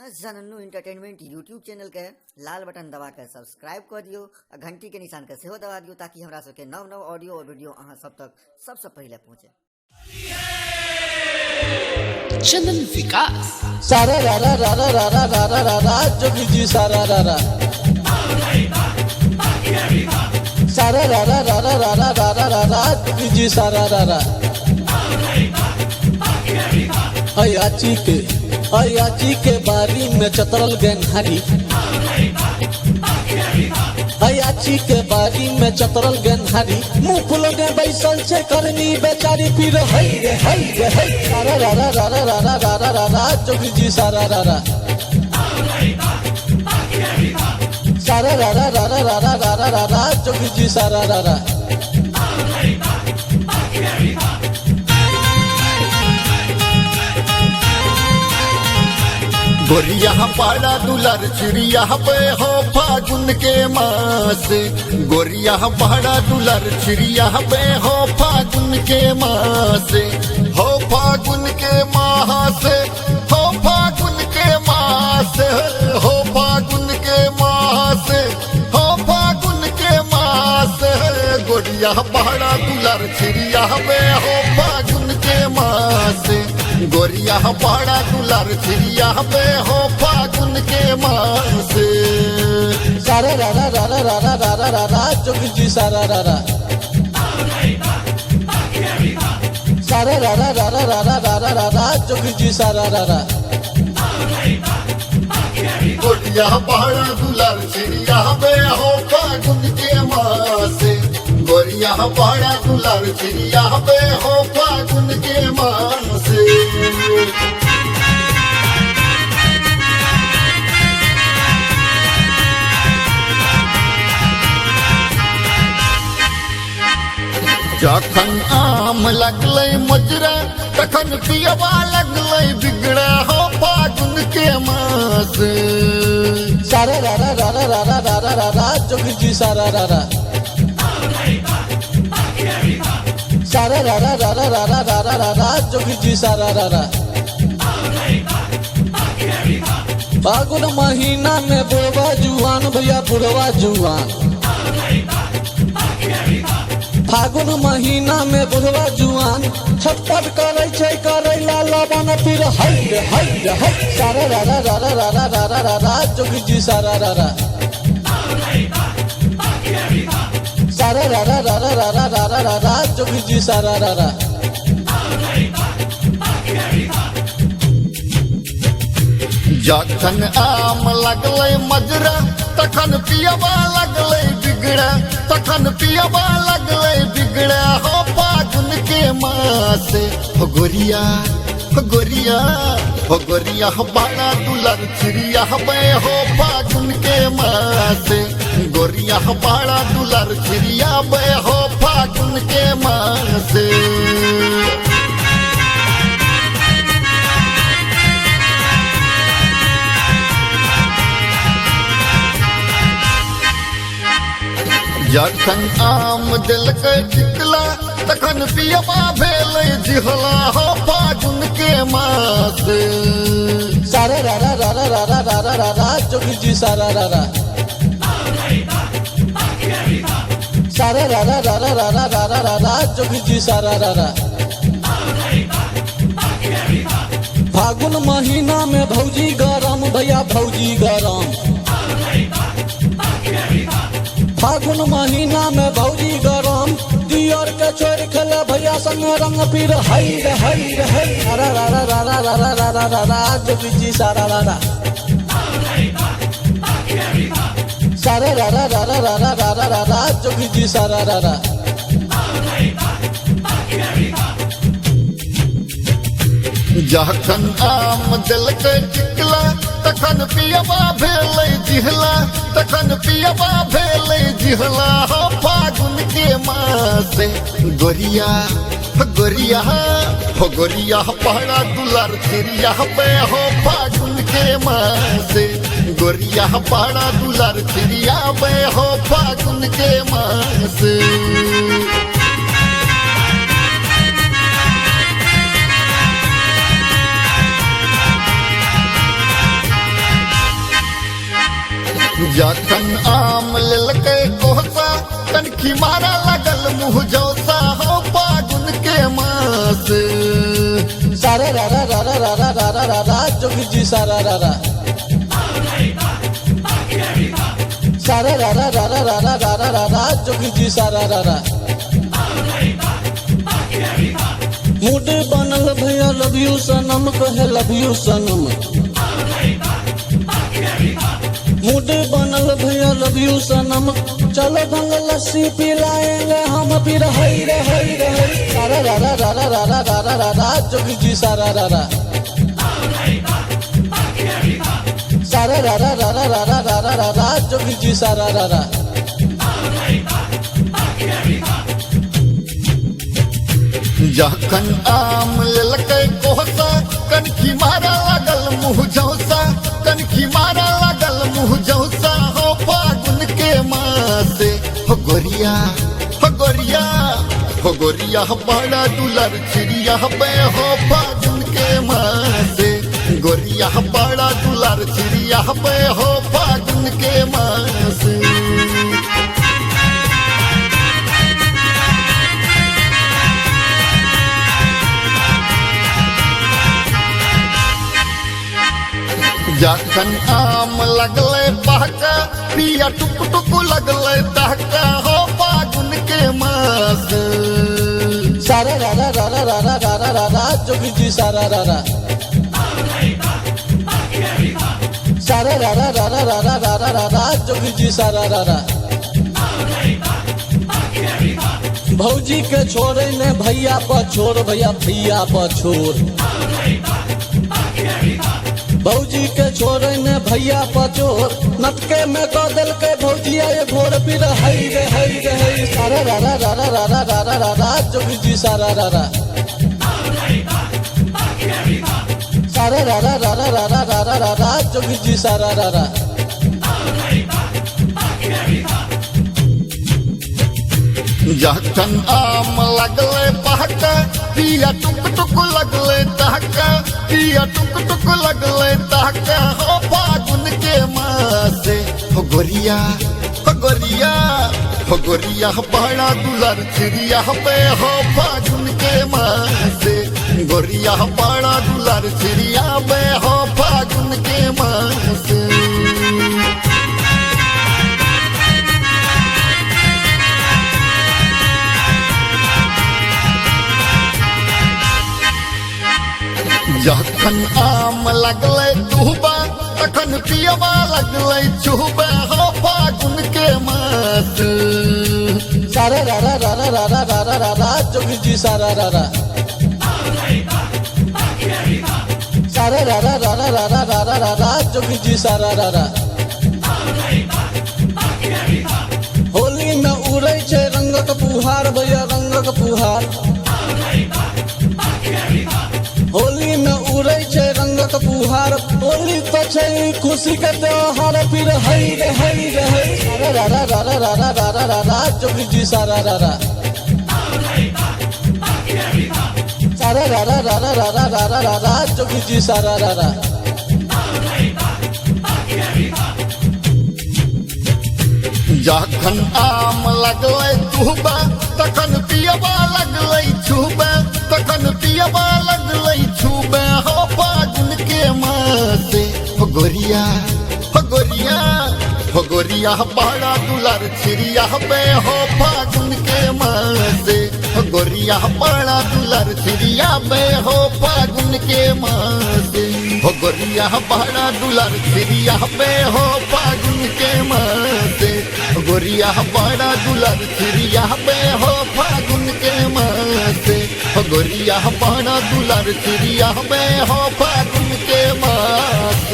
जनन्नू entertainment YouTube channel के लाल button दबा के सब्सक्राइब कर दियो आ घंटी के निशान के सेहो दबा दियो ताकि हमरा सबके नव नव ऑडियो और वीडियो अहाँ सब तक सबसे पहले पहुंचे। चंदन विकास सारा रा रा रा रा रा रा रा रा रा रा जोगी जी सारा रा रा सारा रा रा रा रा रा रा रा रा रा रा जोगी जी सारा रा रा अयाची के अयाची के बारी में चतरल गेन्हारी अयाची के बारी में चतरल गेन्हारी मुंह फुलने बैसल छे करनी बेचारी फिर हई रे हई रे हई सारा रा रा रा रा रा रा रा रा रा रा जोगी जी सारा रा रा सारा रा रा रा रा रा रा रा रा रा रा जोगी जी सारा रा रा गोरिया पाड़ा दुलर चिड़िया पे हो फागुन के मास। गोरिया पाड़ा दुलर चिड़िया पे हो फागुन के मास। हो फागुन के मास, हो फागुन के मास, हो फागुन के मास, हो फागुन के मास। गोरिया पाड़ा दुलर चिड़िया पे हो फागुन के मास। गोरिया पाड़ा दुलर चिड़िया पे हो फागुन के मास। सारा रा रा रा रा रा रा रा रा रा रा जोगी जी सारा रा रा सारा रा रा रा रा रा रा रा रा रा रा जोगी जी सारा रा रा गोरिया पाड़ा दुलर चिड़िया पे हो फागुन के मास। गोरिया पाड़ा दुलर चिड़िया पे हो फागुन के मास। जखन आम लगलै मजरा तखन पियबा लगलै बिगड़ा हो फागुन के मास। सारा रा रा रा रा रा रा रा रा रा रा जोगी जी सारा रा रा सारा रा रा रा रा रा रा रा रा रा रा जोगी जी सारा रा रा फागुन महीना में बुढ़वा जुआन भैया बुढ़वा जुआन फागुन महीना में बुढ़वा जुआन छटपट करै छै करैला लबन फिर हई रे हई रे हई सारा रा रा रा रा रा रा रा रा रा रा जोगी जी सारा रा रा सारा रा रा रा रा रा रा रा रा रा रा जोगी जी सारा रा रा जखन आम लगलै मजरा तखन पियबा लगलै बिगड़ा तखन पियबा लगलै बिगड़ा हो फागुन के मास। हो गोरिया हो गोरिया हो गोरिया हो बाड़ा दुलर चिड़िया बे हो फागुन के मास। गोरिया हो बाड़ा दुलर चिड़िया बे हो फागुन के मास। जखन आम देलकै टिकला तखन पियबा भेलै जिहला हो फागुन के मास। सारा रा रा रा रा रा रा रा रा रा रा जोगी जी सारा रा रा सारा रा रा रा रा रा रा रा रा रा रा जोगी जी सारा रा रा फागुन महीना में भौजी गरम भैया भौजी गरम फागुन महीना में भौजी गरम दियर के छोड़ खेले भैया संग रंग फिर हई रे हई रे हई रा रा रा रा रा रा रा रा रा रा रा जोगी जी सारा रा रा सारा रा रा रा रा रा रा रा रा रा रा जोगी जी सारा रा रा जखन आम देलकै टिकला तखन पियबा भेलै जिहला तखन पियबा भेलै जिहला हो फागुन के मास। गोरिया हो गोरिया हो गोरिया पहरा दुलर चिड़िया पे हो फागुन के मास। गोरिया पहरा दुलर चिड़िया पे हो फागुन के मास। जखन आम लेलकै कोसा कनखी मारा लगल मुँह जौसा हो फागुन के मास। सारा रा रा रा रा रा रा रा रा रा जोगी जी सारा रा रा। सारा रा रा रा रा रा रा रा रा रा जोगी जी सारा रा रा। मूड बनल भैया लव you सनम कहे लव you सनम। मूड बनल भैया लव you सनम, चलो भंग लस्सी पिलाएंगे हम फिर हई रे हई रे हई। सारा रा रा रा रा रा रा रा रा रा जोगी जी सारा रा रा। सारा रा रा रा रा रा रा रा रा रा जोगी जी सारा रा रा। जखन आम लेलकै कोसा कनखी मारा लगल मुँह झौसा कनखी मारा लगल मुँह झौसा हो फागुन के मास। हो गोरिया हो गोरिया हो गोरिया बड़ा दुलर चिड़िया बे हो फागुन के मास। गोरिया बड़ा दुलर चिड़िया बे हो फागुन के मास। जखन आम लगलै पहका पिया टुक टुक लगलै तहका हो फागुन के मास। सारा रा रा रा रा रा रा रा रा रा जोगी जी सारा रा रा। सारा रा रा रा रा रा रा रा रा रा जोगी जी सारा रा रा। भौजी के छोड़े ने भैया पर छोड़ भैया भैया पर छोड़। भौजी के छोड़े ने भैया पर छोड़, नटके में कह देलकै भौजिया ये घोर फिर हई रे हई रे हई। सारा रा रा रा रा रा रा रा रा रा जोगी जी सारा रा रा। सारा रा रा रा रा रा रा रा रा रा जोगी जी सारा रा रा। जखन आम लगलै पहका पिया टुक टुक लगलै तहका पिया टुक टुक लगलै तहका हो फागुन के मास। हो गोरिया हो गोरिया हो गोरिया बड़ा दुलर चिड़िया पे हो फागुन के मास। गोरिया बड़ा दुलर चिड़िया पे हो फागुन के मास। जखन आम लगलै दुहबा तखन पियबा लगलै चुहबा हो फागुन के मास। सारा रा रा रा रा रा रा रा रा रा जोगी जी सारा रा रा। सारा रा रा रा रा रा रा रा रा रा जोगी जी सारा रा रा। होली में उड़ै छै रंगक फुहार भैया रंगक फुहार। होली में उड़ै छै रंगक फुहार, होली तो छै खुशी के त्योहार फिर हई रे हई रे हई। सारा रा रा रा रा रा रा रा रा रा जोगी जी सारा रा रा। सारा रा रा रा रा रा रा रा रा रा जोगी जी सारा रा रा। जखन आम लगलै दुहबा तखन पियबा लगलै छुबा तखन पियबा लगलै छुबा हो फागुन के मास। हो गोरिया हो गोरिया हो गोरिया बड़ा दुलर चिड़िया बे हो फागुन के मास। हो गोरिया बड़ा दुलर चिड़िया बे हो फागुन के मास। हो गोरिया बड़ा दुलर चिड़िया बे हो फागुन के मास। हो गोरिया बड़ा दुलर चिड़िया बे हो फागुन के मास। हो गोरिया बड़ा दुलर चिड़िया बे हो फागुन के मास।